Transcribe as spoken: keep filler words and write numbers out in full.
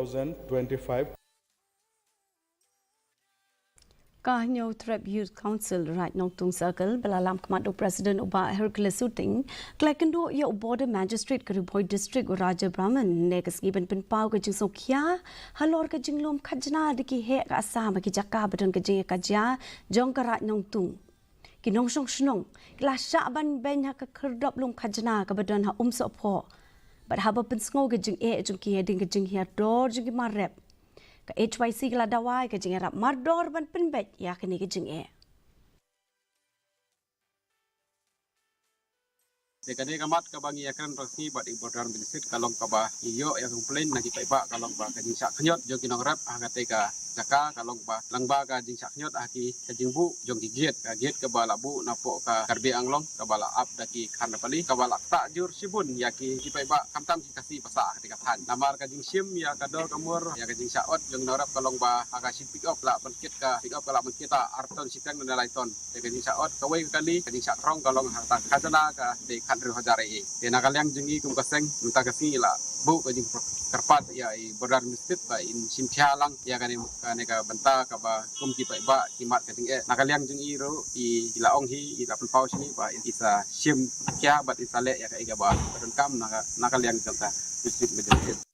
twenty-five. Ka Hynñiewtrep Youth Council Raid Nongtung Circle ba la lam khmat u President u Bah Hercules Suting, ka la kynduh ïa u Border Magistrate ka Ri Bhoi District u Raja Brahman ne ka sngi ban pynpaw ka jingsngewkhia halor ka jinglum khajna da ki heh ka Assam ha ki jaka ba don ka jingïakajia jong ka Raid Nongtung. Ki nongshong shnong ki la shah ban beiñ ha ka khyrdop lum khajna kaba don ha Umsohphoh. Bad haba pynsngew ka jingeh jong ki hadien ka jinghiar dor jong ki mar rep, ka H Y C ka la dawa ïa ka jingïarap mardor ban pynbeit ïa kane ka jingeh. Te kane ka mat kaba ngi ïakren tang sngi bad i Border Magistrate ka long kaba ngi ïoh ïa ka complaint na ki paidbah ka long ba ka jingshah khñiot jong ki nongrep ha kate ka jaka ka long ba lyngba ka jingshah khñiot ha ki ka jingbuh jong ki gate, ka gate kaba la buh napoh ka Karbi Anglong kaba la ap da ki Khandapali kaba la ktah jur shibun ïa ki, ki paidbah khamtam ki Khasi ba sah ha kate ka thaiñ. Namar ka jingshim ïa ka dor ka mur ïa ka jingshah ot jong ki nongrep ka long ba ha ka shi pickup la ban kit, ka pickup ka la ban kit ar ton shiteng ne lai ton. Te ka jingshah ot kawei ka kali, ka jingshah trong ka long ha ka khajna ka dei khathynriew hajar A A. Te na ka liang jong ngi kum ka seng mynta ka sngi la buh ka jingkyrpad ïa i Border Magistrate ba in shim khia lang ïa kane, kane ka bynta kaba kum ki paidbah ki mad ka jingeh. Na ka liang jong i ruh i la ong hi, i la pynpaw sha ngi ba i sa shim khia bad i sa leh ïa kaei kaba donkam na ka, na ka liang jong ka District Magistrate.